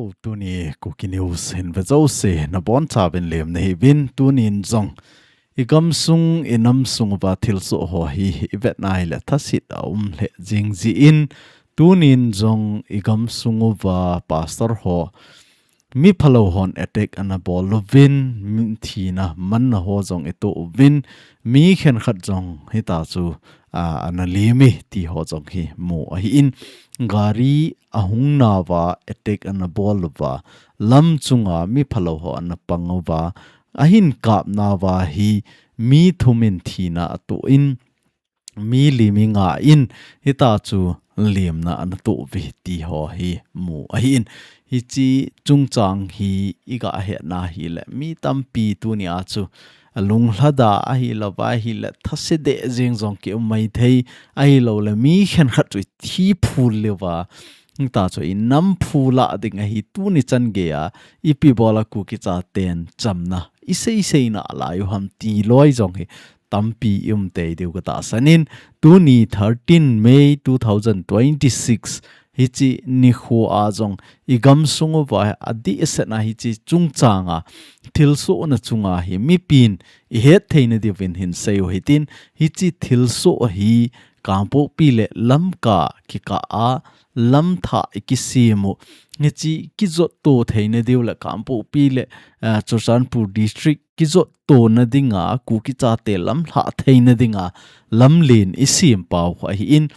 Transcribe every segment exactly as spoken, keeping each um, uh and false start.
Tuni Kuki News hin ve jouse nabonchauvin lemna hiuvin, tunin jong i gamsung i namsung uva thilsoh ho hi i vetna hile thaset a um lheh jing jin, tunin jong i gamsung uva pastor ho mi phalou hon attack ana bol uvin, mi thina manna ho jong i to uvin, mi khenkhat jong hita chu, a, ana lem e ti ho jong hi mu ahin, gari ahung nauva attack ana bol uva, lam chunga mi phalou ho ana pang uva, ahin kap nauva hi mi thum in thina ato in, mi li mi nga in hita chu lemna ana to uve ti ho hi mu ahin, hiche chungchang hi i ga hetna hile mi tampi tunia chu alung lhada ahilouva ahile thase deh jeng jong ki um maithei, ahilouleh mi khenkhat chu i thi phul leuva, hita chu i nam phu lah ding ahi, tuni chan geiya ipi bola Kuki chaten chamna i seisei nalai u ham ti loi jong hi tampi i um tei diu ka tahsan in, tuni thirteen May two thousand twenty-six hiche nikho a jong i gamsung uva adehset a hiche chungchanga thilsohna chunga hi mipin i hetthei na diuvin hin sei u hitin, hiche thilsoh hi Kangpokpi le Lamka kikah a lam thah i kisem u, hiche kijot to thei na diu le Kangpokpi le, eh, Churachandpur District kijot to na dinga Kuki chate lam lhah thei na dinga lamlen i sem pau kha ahin,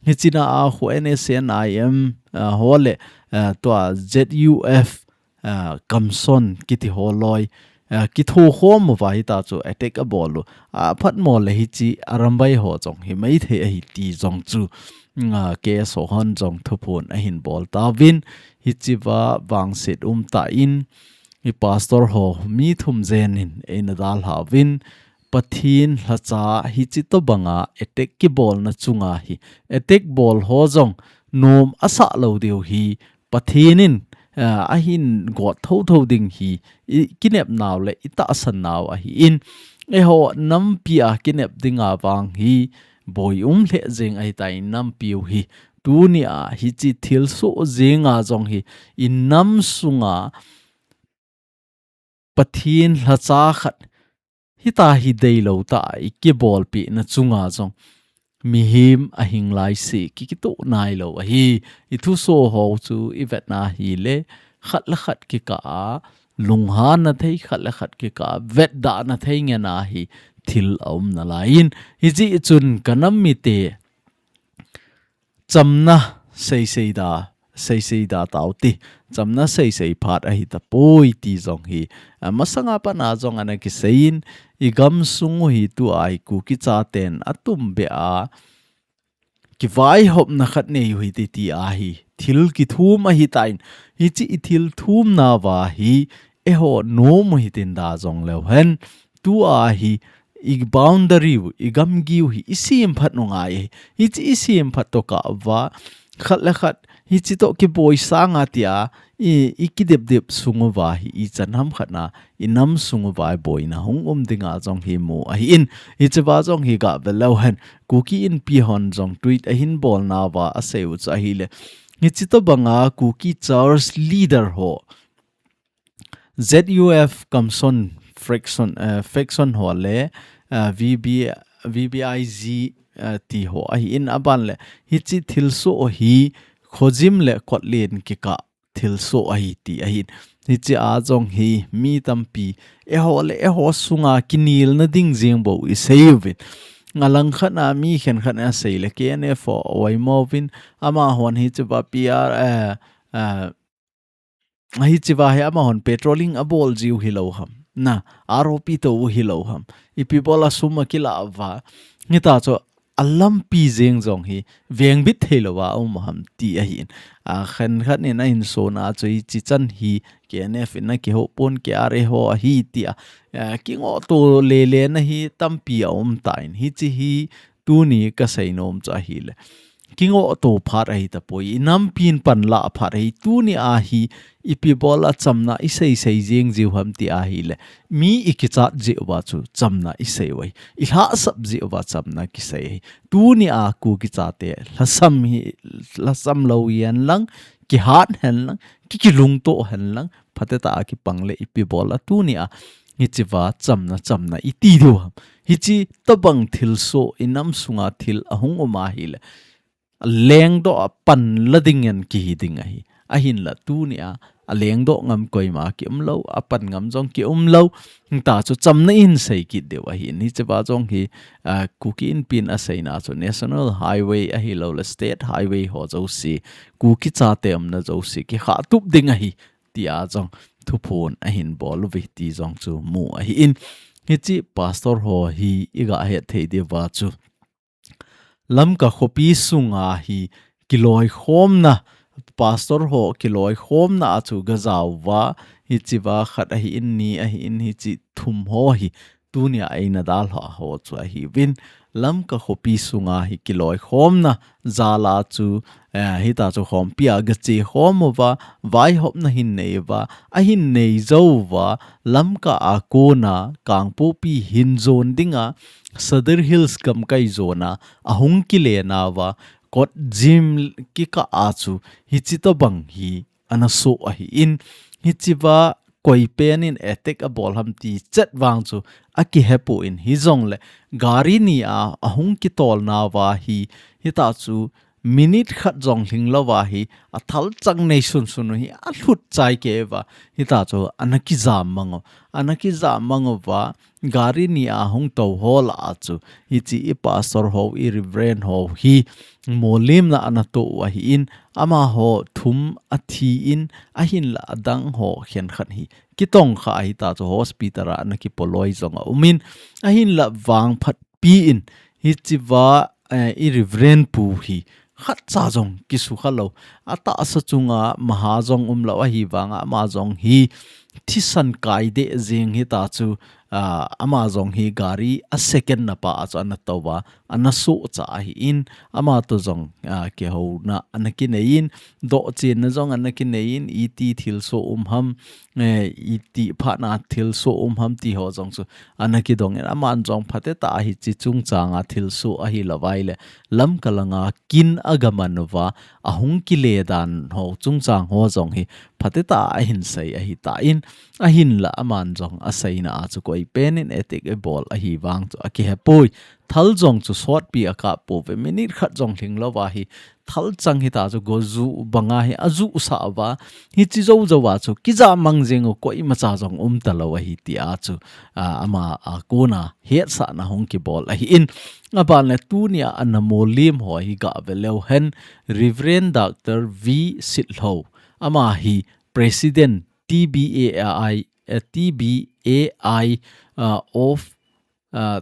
hiche na a khu N S C N I M, eh, ho le, eh, tua Z U F, eh, Kamson kiti ho loi, eh, kitho khom uva hita chu attack abol u, a phat mo le hiche Arambai ho jong hi maithei ahi ti jong chu, mm, a, K S O hon jong thuphon ahin bol tauvin, hiche va vangset um tan, i pastor ho mi thum jen in eina dalha uvin, Pathen lhacha hiche tobanga attack kibolna chunga hi attack bol ho jong nom asah lou diu hi Pathen in, ah, ahin got thotho ding hi i kinep nau le i tahsan nau ahin, eiho nampi a kinep dinga vang hi boi um lheh jeng ahitai, nampiu hi tunia hiche thilsoh jenga jong hi i nam sunga Pathen lhacha khat hita hi deilou tah a i kibolpeh na chunga jong mihem ahing lai se ki, kitoh nailou ahi. I thuso ho chu i vetna hile khat le khat kikah a lunghanna thei, khat le khat kikah a vetdahna thei ngen a hi thil aum nalai in, hijeh chun ka nam mite chamna seisei da, seisei da tau ti, chamna seisei phat ahi tapoi ti jong hi, a, masanga pat a jong ana kisei in, i gamsung u hi tua hi Kuki chaten atumbeh a kivaihopna khat nei u hite ti ahi, thil kithum ahitan, hiche i thil thum nauva hi eiho nom u hitin da jong leu hen, tua hi i boundary u, i gamgi u hi i sem phat u ngai ahi. Hiche i sem phat toh kah uva, khat le khat hiche toh kiboi sanga tia i, i kidepdep sung uva hi i chan ham khat na i nam sung uva i boina hung um dinga jong hi mu ahin, hiche va jong hi ga ve leu hen, Kuki Inpi hon jong tweet ahin bol nauva asei u chu ahile, hiche tobanga Kuki Church leader ho, Z U F Kamson fraction, eh, faction ho le, eh, V B, V B I Z, eh, ti ho ahin, aban le hiche thilsoh hi Khojim le Kotlen kikah thilsoh ahi ti ahin. Hiche a jong hi mi tampi eiho le eiho sunga kinelna ding jeng bou i sei uvin. Alang khat a mi khenkhat a sei le K N F ho a vaimo uvin, amahon hiche va P R, eh, eh, hiche va hi amahon patrolling abol jiu hilou ham. Na, R O P tou hilou ham. Ipi bola sum akilah uva, hita chu alampi jeng jong hi vengbit thei louva um ham ti ahin. A, khenkhat in a insona chu hiche chan hi K N F in akihou pon, K R A ho ahi tia, a, kingoh to lele na hi tampi aum tan. Hiche hi tuni kasei nom chu ahile, kingoh to phat ahi tapoi, i nampin panlah phat ahi, tunia hi ipi bola chamna i seisei jeng jiu ham ti ahile, mi i kichat jeh uva chu chamna i sei u ahi, i lhahsap jeh uva chamna kisei ahi. Tunia Kuki chate lhasam hi, lhasam lou hihen lang, kihat hen lang, ki kilungto hen lang, phatecha a kipang le ipi bol a tunia, hichea chamna, chamna iti diu ham. Hichi tabang thilsoh inam sunga thil ahung um ahile, lengdoh a panla ding in kihi ding ahi. Ahinla tunia, alengdoh ngam koima kium lou, apan ngam jong kium lou. Hita chu chamna in sei kit diu ahi. Hichea jong hi, ah, Kuki Inpi in aseina chu National Highway ahilou le State Highway ho jouse, Kuki chate umna jouse, kikhah tup ding ahi, tia jong thuphon ahin bol uve ti jong chu mu ahin. Hichi pastor ho hi iga het thei diuva chu Lamka khopi sunga hi kiloikhomna, pastor ho kiloikhomna a chu gajao uva, hichea khat ahin, ni ahin, hichi thum ho hi tunia eina dalha ho chu ahiuvin. Lamka khopi sunga hi kiloikhomna jal a chu, eh, hita chu khompi a gache khom uva, vaihopna hin nei uva, ahin nei jou uva, Lamka a kona Kangpokpi hin jon dinga, Sadar Hills gamkai jona, ahung kile nauva, kot jim kikah a chu, hichi tabang hi ana soh ahin, hichea koi pen in attack abol ham ti chet vang chu akihepon, hijongle gari ni a ahung kitol nauva hi, hita chu minute khat jong lhing louva hi athalchang nei sunsun u hi alhut chai kei uva, hita chu ana kijam mang u, ana kijam mang uva, gari ni a hung tou ho lah a chu, hichi i pastor ho, i reverend ho hi molimna ana toh u ahin, amaho thum athi in, ahinla adang ho khenkhat hi kitongkha, hita chu hospital a ana kipoloi jong aumin, ahinla vangphatpi in, hichea, eh, i reverend pu hi khatcha jong kisukha lou. Atahsa chunga maha jong umlou ahivanga ama jong hi thisan kai deh jeng, hita chu, ah, ama jong hi gari a second na pa a chu ana touva, ana sohcha ahin, ama toh jong, ah, kihouna ana kinei in, dohchenna jong ana kinei in, iti thilsoh um ham, eh, iti phatna thilsoh um ham ti ho jong chu ana kidong in, aman jong phatecha a hichi chungchanga thilsoh ahilouva ahile, Lamka langa kin agaman uva, ahung kile dan ho chungchang ho jong hi phatecha a ahin sei ahitan, ahinla aman jong aseina a chu koi pen in attack abol ahivang chu akihepoi. Thal jong chu sotpi akap pouve, minute khat jong lhing louva hi thalchang, hita chu gojuh banga hi ajuhsah uva, hichi jou jouva chu kijam mang jeng u koimacha jong umta lou ahi tia chu, ah, ama a kona hetsahna hung kibol ahin. Aban le tunia ana molim ho hi gave leu hen, Reverend Doctor V Sitlhou, ama hi President T B A I, eh, T B A I, ah, of, ah,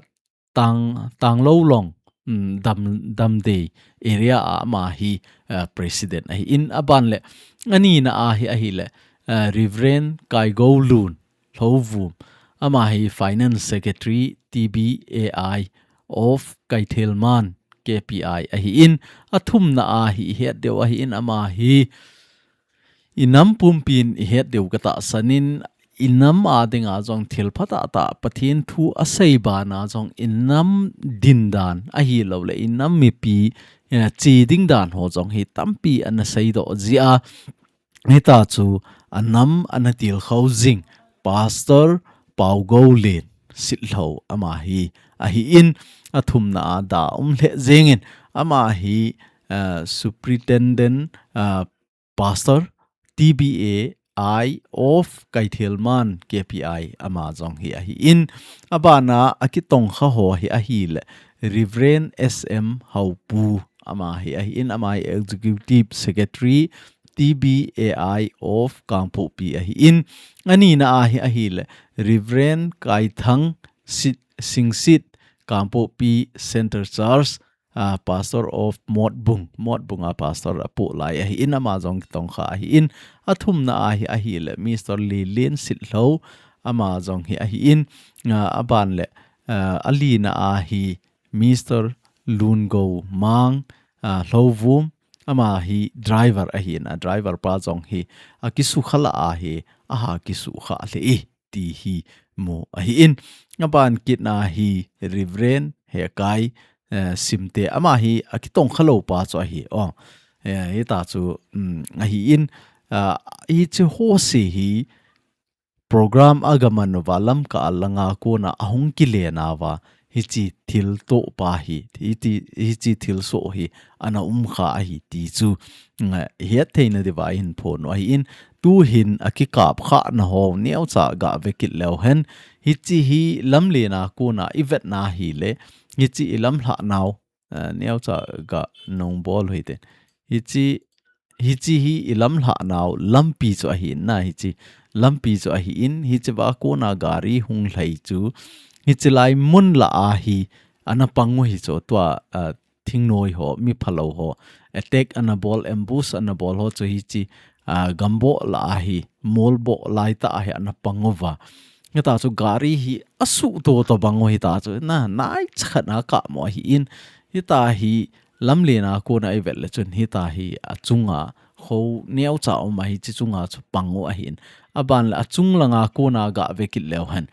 Tang, Tangloulong, um, Dam, Damdei area a ama hi, uh, president ahin. Aban le, anina a hi ahile, uh, Reverend Kaigoulun Lhouvum, ama hi finance secretary T B A I of Kaithelman K P I ahin. Athumna a hi ihet diu ahin, ama hi inam pumpin ihet diu katahsan in, inam a dinga jong thil phatah tah Pathen thu asei bana jong inam dindan ahilou le inam mipi, eh, che ding dan ho jong hi tampi ana seidoh jia. Hita chu anam ana tilkhou jing Pastor Paugoulen Sitlhou ama hi ahin, athumna a da um lheh jengin ama hi, eh, Superintendent, eh, Pastor T B A I of Kaithelman K P I ama jong hi ahin, abana akitongkha ho hi ahile Reverend S M Haupu ama hi ahin, ama hi Executive Secretary T B A I of Kangpokpi ahin, anina a hi ahile Reverend Kaithang Sit, Singsit Kangpokpi Center Church, ah, Pastor of Motbung, Motbung a Pastor apoh lai ahin, ama jong kitongkha ahin, athumna a hi ahile Mister Lilin Sitlhou, ama jong hi ahin, ah, aban le, ah, alina a hi Mister Lungou Mang, ah, Lhouvum, ama hi driver ahin, a driver pa jong hi akisukha lah a hi aha kisukha lheh e ti hi mu ahin. Aban kitna hi Reverend Hekai, eh, Simte, ama hi akitongkha lou pa chu ahi. Oh, Eh, hita chu, um, ahi in, ah, hiche ho se hi program aga man uva lamkai langa kona ahung kile nauva, hiche thil toh pa hi, hiche, hiche thil soh hi, ana um kha ahi ti chu, mm, het theina diuva hin phon u ahi in, tu hin akikap kha na ho, neocha ga ve kit leu hen, hiche hi lamlen a kona i vet na hile, hiche i lamlhah nau, ah, neocha ga nung bol u hite. Hiche, hiche hi i lamlhah nau lampi chu ahi in na, hiche lampi chu ahi in, hiche va kona gari hung lhai chu, hiche lai mun lah a hi, ana pang u hi chu tua, ah, thingnoi ho, mi phalou ho, attack ana bol, ambush ana bol ho chu hiche, ah, gamboh lah a hi, molboh lai tah a hi ana pang uva. Hita chu gari hi asuh to to bang u hita chu, na, naicha khat a kap mo ahi in, hita hi lamlen a kona i vet le chun hita hi achunga kho neocha um a hiche chunga chu pang u ahi in. Aban le achung langa kona ga ve kit leu hen.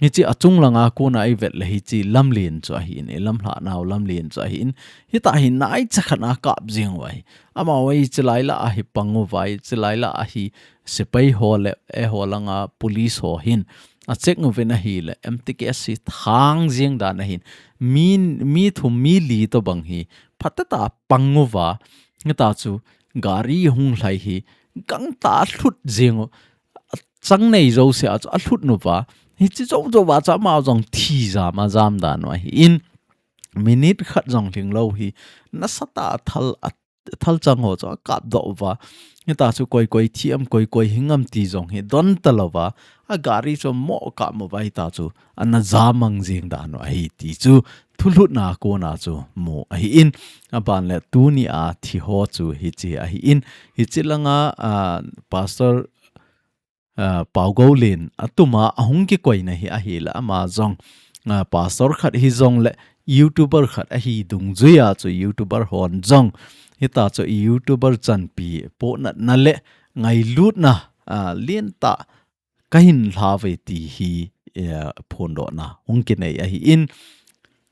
Hiche achung langa kona i vet le hiche lamlen chu ahi in, i lamlhah nau lamlen chu ahi in. Hita hi naicha khat a kap jing u ahi. Amaho hiche lai lah a hi pang uva, hiche lai lah a hi sepai ho le, eiho langa police ho hin. A check uvin ahile, M T K S hi thang jing dan ahin. Mi, mi thum mi li to bang hi, phatah a pang uva, hita chu, gari hung lhai hi, gangtah a lhut jing u, chang nei jouse a chu, alhut uva, hiche jou jou va chu ama jong thi jam a jam dan u ahi in, minute khat jong lhing lou hi, nasatah a thal a thal chang ho chu akap doh uva. Hita chu koi koi thi am koi koi hing am ti jong hi don talou va. A gari chu mo kap mo uva hita chu ana ja mang jing dan u ahi ti chu thulhut na kona chu mu ahi in. Aban le tuni a thi ho chu hiche ahi in. Hiche langa, ah, pastor ah, Pau Goulen, atuma ahung kikoina hi ahile ama jong, ah, pastor khat hi jong le YouTuber khat ahi dungjuia chu YouTuber hon jong. Hita chu YouTuber chanpi pohnatna le ngailutna, ah, lentah kahin lha uve ti hi, eh, phondohna hung kinei ahi in.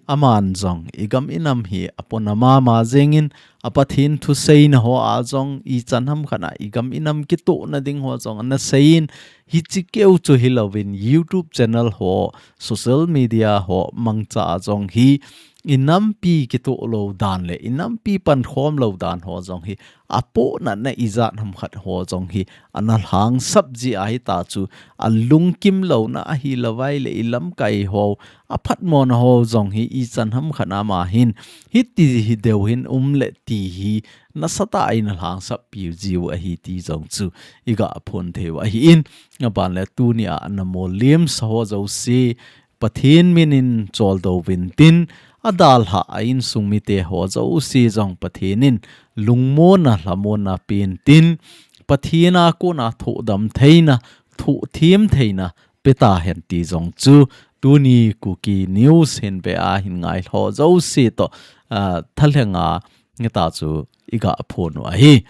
Aman jong, i gam i nam hi apona mama jeng in, a Pathen thuseina ho a jong, ichan ham khat a i gam i nam kitohna ding ho jong ana sei in, hiche keu chu hilouvin, YouTube channel ho, social media ho, mangcha a jong hi, i nampi kitoh lou dan le, i nampi pankhom lou dan ho jong hi, apohnatna ijat ham khat ho jong hi, ana lhangsap jia hita chu, alungkim louna ahilou vai le i lamkai ho, aphatmona ho jong hi ichan ham khat a ama hin, hiti hi deu hin um le ti hi, nasatah a ina lhangsap piu jiu ahi ti jong chu, iga phon theiu ahi in, aban le tuni a ana mollem sa ho jouse, Pathen min in choldo uvin tin, adalhah a insung mite ho jouse jong Pathen in lungmonna lhamonna pen tin, Pathen a kona thohdam theina, thohthem theina, peta hen ti jong chu, tuni Kuki News hin ve a hin ngai ho jouse toh, ah, thalheng a ngeta chu iga phon u ahi.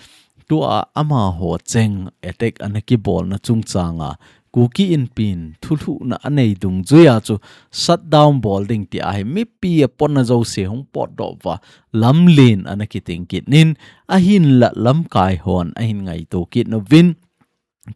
Tua amaho cheng attack ana kibolna chungchang a, Kuki Inpi in thulhuhna anei dungjuia chu shutdown bol ding ti ahi mipi apona jouse hung potdoh uva lamlen ana kiting kit in ahinla lamkai hon ahin ngaito kit uvin.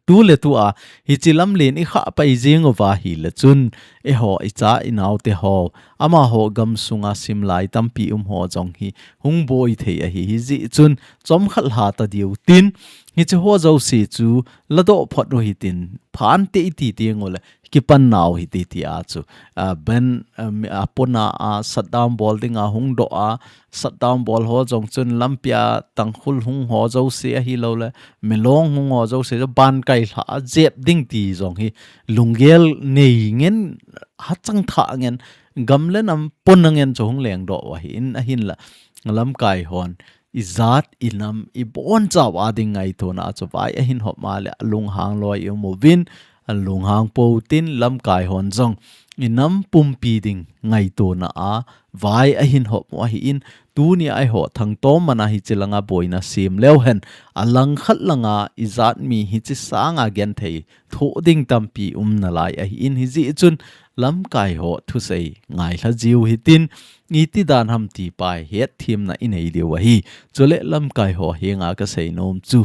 Tu le tu a, hiche lamlen i khah pai jing uva ahile chun, eiho, i cha i nao te ho, amaho gamsunga simlai tampi um ho jong hi, hung boi thei ahi, hijeh chun, chomkhat lha ta diu tin, hiche ho jouse chu, ladoh phot u hitin, phan te i ti teng u le, kipan nau hite ti a chu, a, ben, a, mi, apona a, shutdown bol ding a hung doh a, shutdown bol ho jong chun lampi a Tangkhul hung ho jouse ahilou le, Milong hung ho jouse chu ban kai lha a jep ding ti jong hi lunggel nei ngen, hachang thah ngen, gam le nam pona ngen chu hung lengdoh u ahi in ahinla lamkai hon ijat, inam, ibonchauva ding ngaitona a chu vai ahin hop ma le alunghang loi i um uvin, alunghang pou tin lamkai hon jong inam pumpi ding ngaitona a vai ahin hop u ahi in, tuni a eiho thangtom man a hiche langa boina sem leu hen, alangkhat langa ijat mi hiche sanga genthei thoh ding tampi um nalai ahi in, hijeh chun lamkai ho thusei ngailha jiu hitin, iti dan ham ti pa hi hetthemna inei diu ahi. Chule lamkai ho henga kasei nom chu,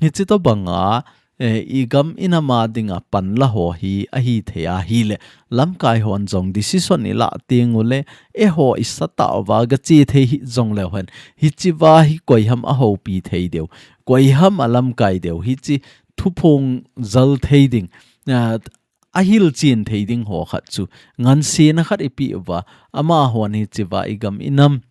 hichi tobanga, eh, igam inam a dinga panla ho hi ahithei ahile, lamkai hon jong decision ilah teng ule, eiho isatah uva gache thei hih jongleu hen, hichi va hi koiham ahoupi thei diu, koiham alamkai diu, hichi thuphong jal thei ding, ah, ahilchen thei ding ho khat chu, ngansena khat ipeh uva, amahon hichi va igam inam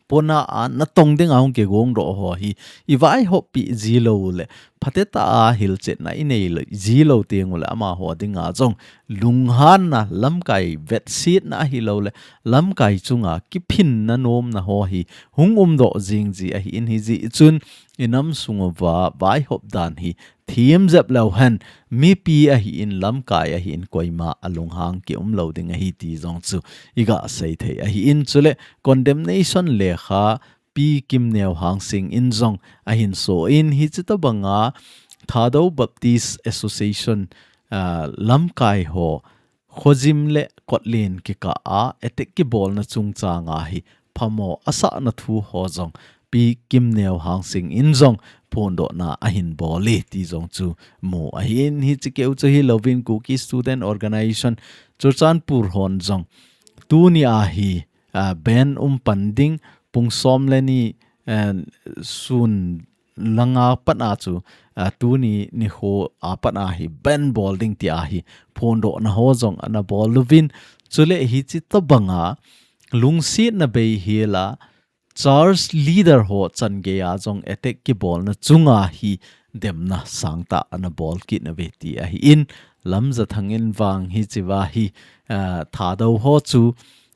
pona a natong dinga hung kigongdoh ho hi ivaihoppi jilou le, phatetah a hilchetna inei lou, jilou teng ule, amaho dinga jong lunghanna, lamkai vetsetna ahilou le, lamkai chunga kiphinna nomna ho hi hung umdoh jing ji ahin, hijeh chun inam sung uva vaihop dan hi themjep leu hen, mipi ahin, lamkai ahin, koima alunghang kium lou ding ahi ti jong chu iga sei thei ahin. Chule condemnation lekha Pi Kimneo Hangsing in jong ahin so in, hichi tobanga Thadou Baptist Association, ah, lamkai ho khojim le kotlen kikah a attack kibolna chungchanga hi phamo asahna thu ho jong Pi Kimneo Hangsing in jong phondohna ahin bol e ti jong chu mu ahin. Hichi keu chu hilouvin, Kuki Student Organization Churachandpur hon jong tuni a hi, ah, ban um pan ding, pung som le ni, eh, sun langa pat a chu, ah, tuni nikho a pat a hi ban bol ding tia hi phondohna ho jong ana bol uvin. Chule hichi tobanga lungsetna bei hela church leader ho changeiya jong attack kibolna chunga hi demna sangtah ana bol kit uve ti ahin, Lamjathang in vang hichi va hi, ah, Thadou ho chu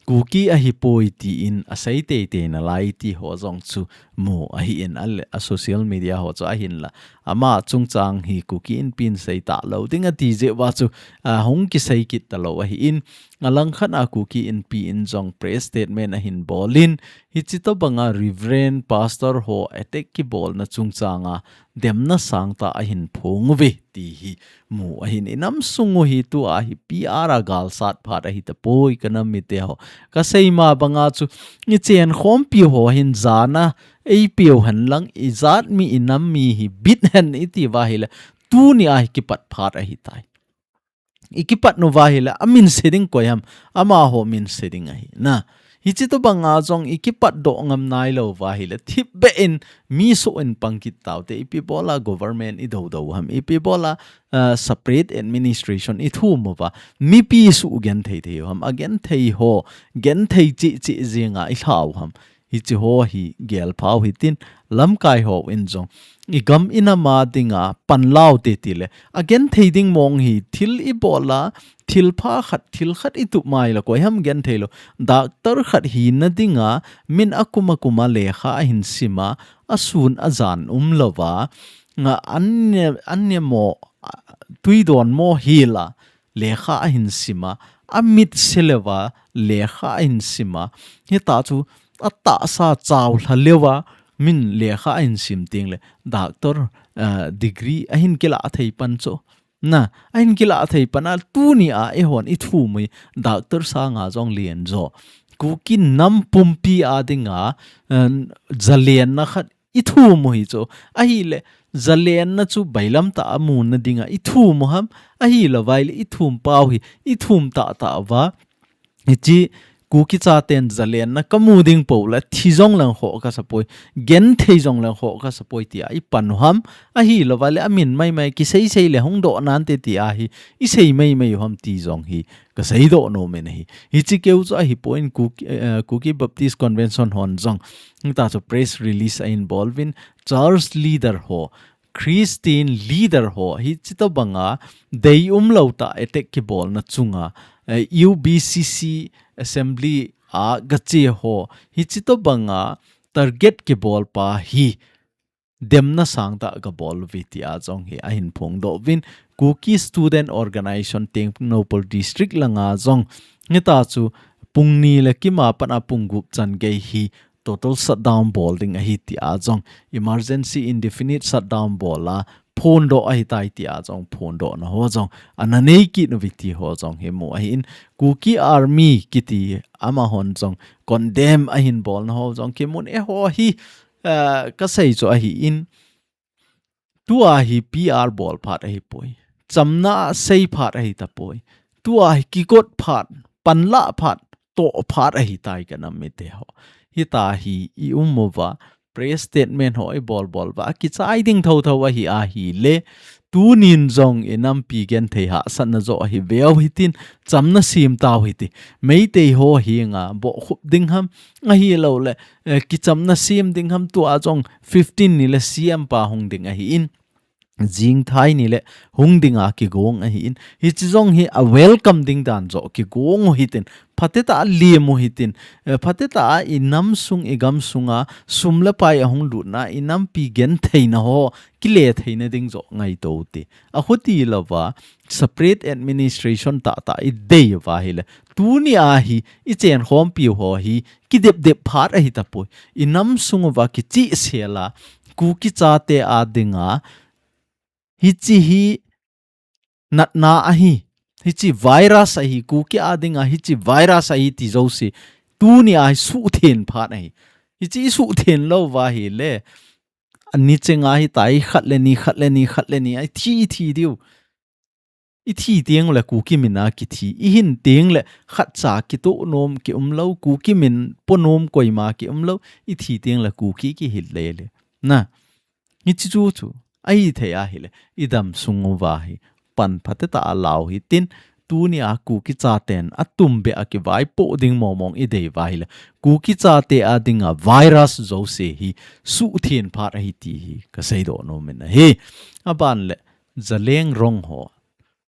Kuki ahipoi tin asei teitei nalai ti ho jong chu mu ahin, a le, a social media ho chu ahinla, ama chungchang hi Kuki Inpi in seita lou ding ati jeh uva chu, ah, hung kisei kit talou ahin, alangkhat a Kuki Inpi in jong press statement ahin bol in, hichi tobanga Reverend Pastor ho attack kibolna chungchanga demna sangtah ahin phong uve ti hi mu ahin. Inam sung u hi tua hi P R a galsat phat ahi tapoi, kanam mite ho. Kasei ma banga chu, ichen khompi ho hin jana eipeu hen lang, ijat mi, inam mi hi bit hen iti uva ahile, tuni a hi kipat phat ahitai. Ikipat nauva ahile, amin se ding koi ham, amaho min se ding ahi. Na, hichi tobanga jong ikipat doh ngam nailou uva ahile, thipbeh in mi soh in pang kit taute, ipi bola government idou dou ham, ipi bola, ah, separate administration ithum uva, mipi sugenthei thei u ham, agenthei ho, genthei cheh cheh jenga ilhau ham. Hichi ho hi gelphau hitin, lamkai ho in jong igam inam a dinga panlaute tile, agenthei ding mong hi thil ibola, thilpha khat, thil khat itup maile, koi ham genthei lou. Doctor khat hina dinga min akum akum a lekha ahin sima, asun ajan umlouva, nga an ne, an ne mo, a, tui don mo hila, lekha ahin sima, amit se leuva lekha ahin sima, hita chu atahsa chao lha leuva min lekha ahin sim tengle, doctor, ah, degree ahin kila thei pan chu. Na, ahin kila thei pan a tuni a eihon ithum u hi doctor sanga jong len jo. Kuki nam pumpi a dinga, ah, jalenna khat ithum u hi chu. Ahile, jalenna chu bailam tah a muna dinga ithum u ham, ahilou vaile ithum pau hi, ithum tah tah uva. Hichi Kuki chaten jalenna kamu ding pou le, thi jong lang khoh kasapoi, genthei jong lang khoh kasapoi tia ipan u ham, ahilou vaile amin maimai kisei sei le hung doh nante tia hi, isei maimai u ham ti jong hi, kasei doh nom in ahi. Hichi keu chu ahipoi, Kuki, eh, Kuki Baptist Convention hon jong, hita chu press release ahin bol uvin, church leader ho, Christian leader ho, hichi tobanga deium lou tah attack kibolna chunga, eh, U B C C assembly a gache ho, hichi tobanga target kibol pa hi, demna sangtah gabol uve tia jong hi ahin phongdoh uvin, Kuki Student Organization Tengnoupal District langa jong hita chu pung ni le kim a pat a pung gup chan gei hi total shutdown bol ding ahi tia jong, emergency indefinite shutdown bol a phondoh ahitai tia jong phondohna ho jong ana nei kit uve ti ho jong hi mu ahin, Kuki Army kiti amahon jong condemn ahin bolna ho jong kimun, eiho hi, ah, kasei chu ahin, tua hi P R bol phat ahipoi. Chamna sei phat ahitapoi. Tua hi kigot phat, panla phat, toh phat ahitai ka nam mite ho. Hita hi i um uva, press statement ho i bol bol uva, kichai ding thotho ahi ahile, tunin jong i nampi genthei hahsatna joh ahi veu hitin, chamna sem tau hite. Meitei ho henga bohkhup ding ham, ahilouleh, eh, kichamna sem ding ham, tua jong fifteen ni le C M pa hung ding ahin, jingthai ni le hung dinga kigong ahin, hiche jong hi a welcome ding dan joh kigong u hitin, phatecha a lem u hitin, eh, phatecha a i nam sung i gam sunga sum le pai ahung lutna i nampi gentheina ho kile theina ding joh ngaito u hite. Achuti louva, separate administration tahtah i dei uva ahile, tunia hi i chenkhompiu ho hi kidepdep phat ahitapoi. I nam sung uva kichihsel a, Kuki chate a dinga, hiche hi natna ahi, hiche virus ahi, Kuki a dinga hiche virus ahi ti jouse, tunia hi suhtheng phat ahi. Hiche i suhtheng louva ahile, ani chenga hitia hi khat le ni, khat le ni, khat le ni, a thi, thi diu. I thi teng le Kuki mina kithi. I hin teng le khatcha kitoh nom kium lou, Kuki min po nom koima kium lou, i thi teng le Kuki kihil lele. Na, hiche chu chu, ahithei ahile, i dam sung uva hi, pan phatecha a lau hitin, tunia Kuki chaten atumbeh a kivaipoh ding mong mong i dei uva ahile, Kuki chate a dinga virus jouse hi suhtheng phat ahi ti hi kaseidoh nom in ahi. Aban le, Zaleng Rong ho,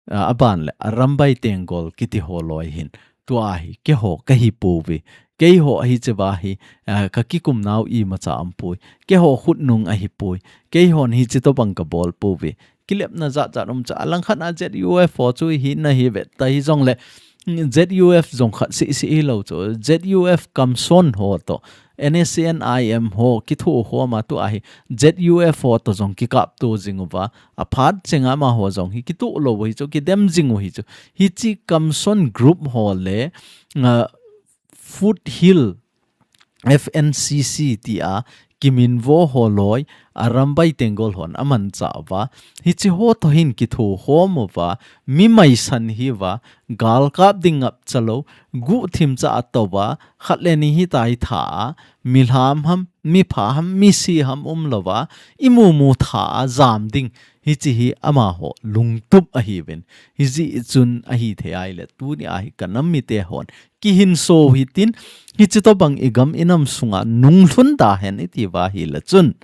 a, aban le, Arambai Tenggol kiti ho loi hin, tua hi, keiho kahi pouve. Keiho ahi cheva hi, a, kakikum nau imacha umpoi. Keiho khutnung ahi poi. Keihon hiche tobang kabol pouve. Kilepna jat jat um cha. Alangkhat a Z U F ho chu hina hi veta hijongle, Z U F jong khat seh seh hilou chu. Z U F Kamson ho toh, N S C N I M ho kithokhom a, tua hi Z U F ho toh jong kikapto jing uva. Aphat chenga amaho jong hi kitoh lou u hi chu, kidem jing u hi chu. Hiche Kamson group ho le, ah, Foothill F N C C tia kiminvo ho loi, Arambai Tenggol hon amanchah uva. Hiche ho toh hin kithokhom uva, mi maisan hiuva, galkap ding ngapcha lou, guhthim cha a touva, khat le ni hitia hi tha a, mi lham ham, mi pha ham, mi se ham umlouva, imu mu tha a jam ding, hiche hi amaho lungtup ahiuvin. Hijeh chun ahithei ahile, tunia hi ka nam mite hon kihinso u hitin, hiche tobang i gam i nam sunga nunglhun da hen i ti uva ahile chun,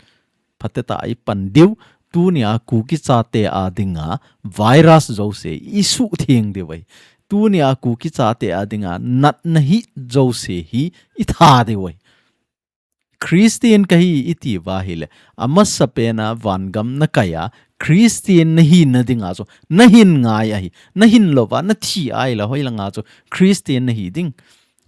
phatecha a i pan diu, tunia Kuki chate a dinga virus jouse i suhtheng diu ahi. Tunia Kuki chate a dinga natna hih jouse hi i tha diu ahi. Christian kahi i ti uva ahile, amasapen a vangam na kai a, Christian na hina dinga chu, na hin ngai ahi, na hin louva, na thi ahile hoilanga chu, Christian na hi ding.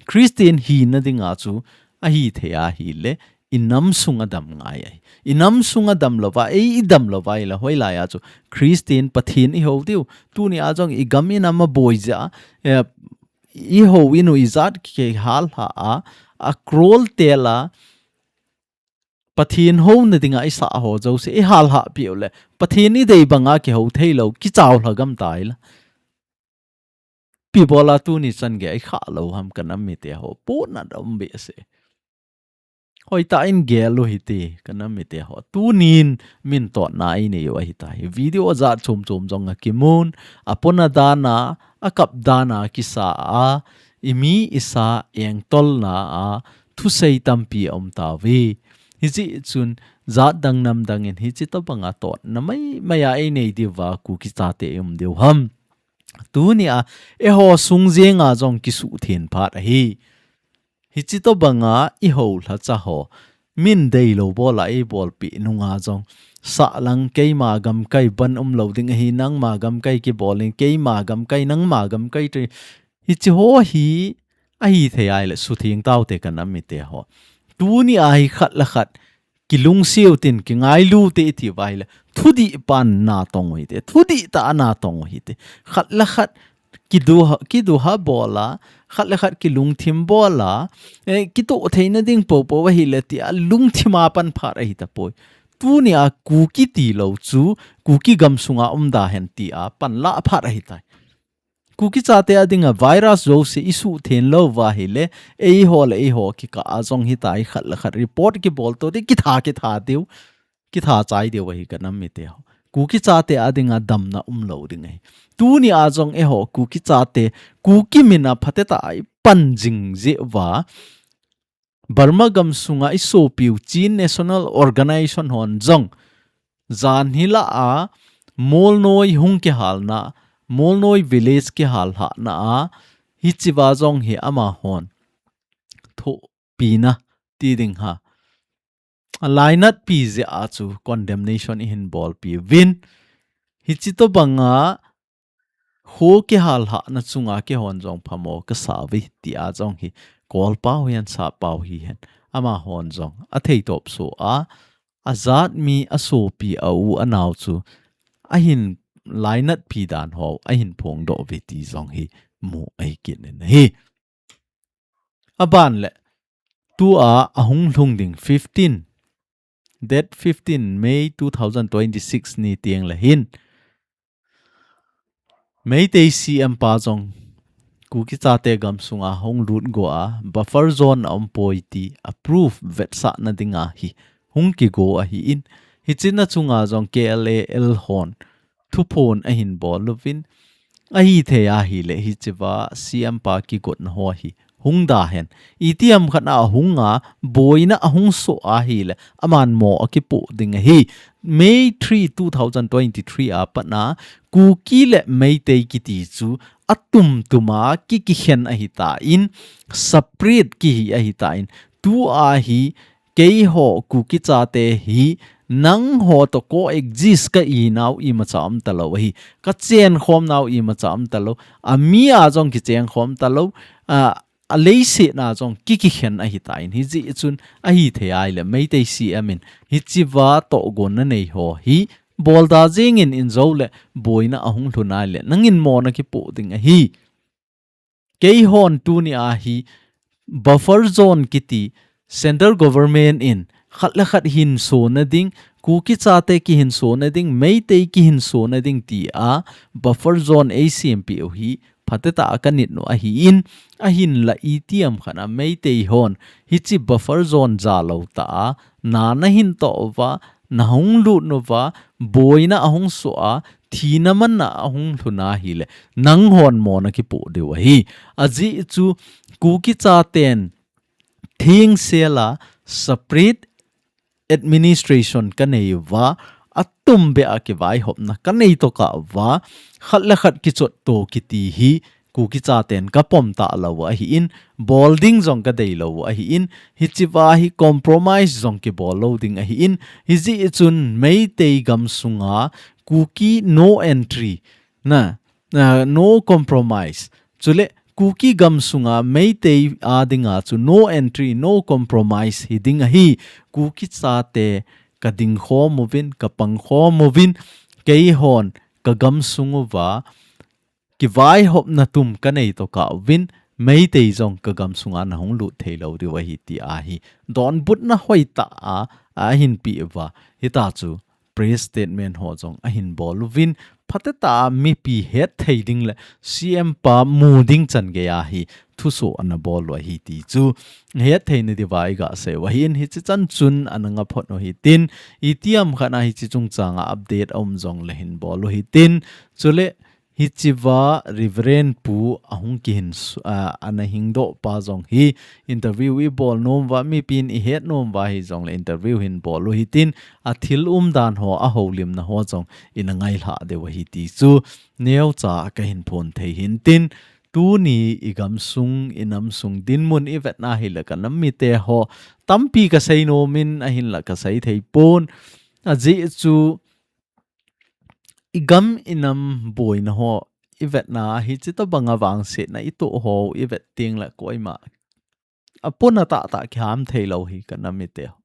Christian hina dinga chu, ahithei ahile, i nam sung a dam ngai ahi. I nam sung a dam louva, ei i dam louva ahile, hoilai a chu, Christian Pathen i hou diu. Tunia jong i gam i nam a boi jeh a, eh, i hou in u ijat kihal lha a, a crore tel a, Pathen houna dinga i sah ho jouse i hal lhah piu le, Pathen i dei banga kihou thei lou, kichao lha gam tai la. Ipi bola tuni chan gei i khah lou ham ka nam mite ho, puna dom behseh. Hoitah in gel u hite, ka nam mite ho. Tunin min totna i nei u ahitai. Video jat chom chom jong a kimun, a pona dan a, a kap dan a kisa a, i mi i sa engtolna a, thusei tampi a um tauve. Hijeh chun, jat dang nam dang in hiche tobanga totna mai mai a i nei diuva Kuki chate i um diu ham. Tunia, eiho sung jenga jong kisuhtheng phat ahi. Hiche tobanga i hou lhacha ho, min deilou bola ei bolpeh nunga jong, sahlang keima gamkai ban umlou ding ahi, nangma gamkai kibol in, keima gamkai, nangma gamkai ti, hiche ho hi ahithei ahile suhtheng taute ka nam mite ho. Tunia hi khat le khat kilungsiu tin, kingailu te iti uva ahile, thudih pan natong u hite, thudih tah a natong u hite. Khat le khat kiduha, kiduha bol a, khat le khat kilungthim bol a, eh, kitoh theina ding popo ahile tia lungthim a pan phat ahi tapoi. Tunia Kuki tilou chu, Kuki gamsunga umda hen tia panlah phat ahitai. Kuki chate a dinga virus jouse isuh theng lou uva ahile, eiho le eiho kikah a jong hitia hi khat le khat report kibol to ding, kitha, kitha diu, kitha chai diu ahi ka nam mite ho. Kuki chate a dinga damna umlou ding ahi. Tunia jong eiho Kuki chate, Kuki min a phatecha a ipan jing jeh uva, Burma gamsunga isopiu Chin National Organization hon jong, jan hilah a, Molnoi hung kihalna, Molnoi village kihal lhahna a, hichea jong hi amahon thopina ti ding ham, alainatpi jeh a chu condemnation ihin bolpi uvin. Hichi tobanga kho kihal lhahna chunga keihon jong phamo kasa uve tia jong hi, kolpau hihen, sappau hihen, amahon jong athei topsoh a, ajat mi, asopi, a u anao chu ahin lainatpi dan ho ahin phongdoh uve ti jong hi mu ahi kit in ahi. Aban le, tua ahung lhung ding fifteen, date fifteen May two thousand twenty-six ni teng le hin, Meitei C M pa jong Kuki chate gamsunga hung lut go a, buffer zone a um poi ti a proof vetsahna dinga hi hung kigo ahi in, hichea chunga jong K L A L hon thuphon ahin bol uvin, ahithei ahile hichea C M pa kigotna ho hi hung da hen. Itiham khat a hung a, boina ahung soh ahile, aman mo akipoh ding ahi. May three, two thousand twenty-three a pat a, Kuki le Meitei kiti chu atum tuma ki, kikhen ahi tan, separate kihi ahi tan, tua hi keiho Kuki chate hi nangho toh coexist ka inau imacha um talou ahi, ka chenkhom nau imacha um talou, ami a jong kichengkhom talou, a, a leiset a jong ki, kikhen ahi tan, hijeh chun ahithei ahile Meitei C M in hichea tohgon nanei ho hi bolda jing in, in jou le boina ahung lhun ahile nangin mo nakipoh ding ahi. Keihon tunia hi buffer zone kiti, central government in khat le khat hinsona ding, Kuki chate kihinsona ding, Meitei kihinsona ding tia buffer zone eisempeh u hi phatecha a kanit u ahi in, ahinla itiham khat a Meitei hon hichi buffer zone jalou tah a, na nahin toh uva, nahung lut uva, boina ahung soh a, thina man a ahung lhun ahile, nanghon mo nakipoh diu ahi. Ajeh chu Kuki chaten thengsel a separate administration kanei uva, atum beh a kivaihopna kanei tokah uva, khat le khat kichotto kiti hi Kuki chaten kapom talou ahi in, bol ding jong kadei lou ahi in, hichea hi compromise jong kibol lou ding ahi in, hijeh chun Meitei gamsunga Kuki no entry, na, na, no compromise. Chule Kuki gamsunga Meitei a dinga chu no entry, no compromise hi ding ahi. Kuki chate kadingkhom uvin, kapangkhom uvin, keihon kagamsung uva kivaihopna tum kanei tokah uvin, Meitei jong kagamsunga nahung lut theilou diu ahi tia hi donbutna hoitah a, ahin peh uva. Hitia chu press statement ho jong ahin bol uvin, phatecha a mipi hetthei ding le C M pa mu ding chan geiya hi thusoh ana bol u ahi ti chu hetthei nadiuva iga sei u ahi in, hichi chan chun ana ngaphot u hitin, itiham khat a hichi chungchang a update aum jongle hin bol u hitin, chule hichea Reverend Pu ahung kihin su-, a, ana hingdoh pa jong hi interview ibol nom uva, mipin ihet nom uva hijongle interview hin bol u hitin, athil umdan ho, ahoulimna ho jong ina ngailhah diu ahi ti chu neocha kahin phon thei hintin, tuni igamsung, inamsung dinmun ivetna hile kanam mite ho tampi kasei nom in, ahinla kasei thei pon. Ajeh chu igam inam boina ho ivetna, hichi tobanga vangsetna itoh ho ivet tengle koima apona tahtah kiham theilou hi kanam mite ho.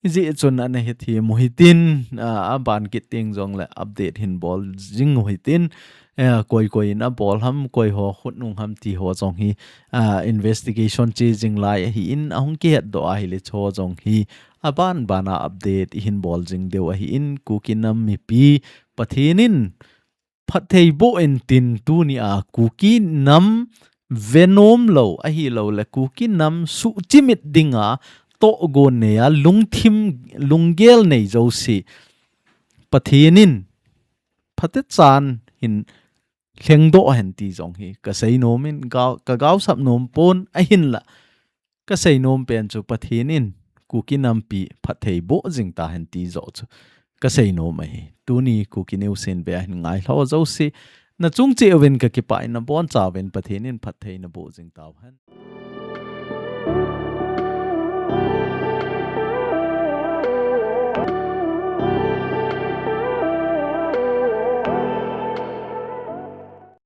Hijeh chun ana hethem u hitin, ah, aban kit teng jongle update hin bol jing u hitin, eh, koi koi in abol ham, koi ho khut nung ham ti ho jong hi, ah, investigation che jing lai ahin, ahung kihetdoh ahile chu jong hi, aban bana update ihin bol jing diu ahin, Kuki nam mipi Pathen in phatthei boh in tin tunia Kuki nam venom lou ahilouleh Kuki nam suhchimit dinga tohgon neia lungthim lunggel nei jouse Pathen in phatechan hin lhengdoh hen ti jong hi kasei nom in, gao, kagaosap nom pon ahinla. Kasei nom pen chu Pathen in Kuki nampi phatthei boh jing tahen ti joh chu kasei nom ahi. Tuni Kuki News in ve ahin ngailhah jouse, nachung cheh uvin kakipah in nabonchauvin Pathen in phatthei naboh jing tauhen.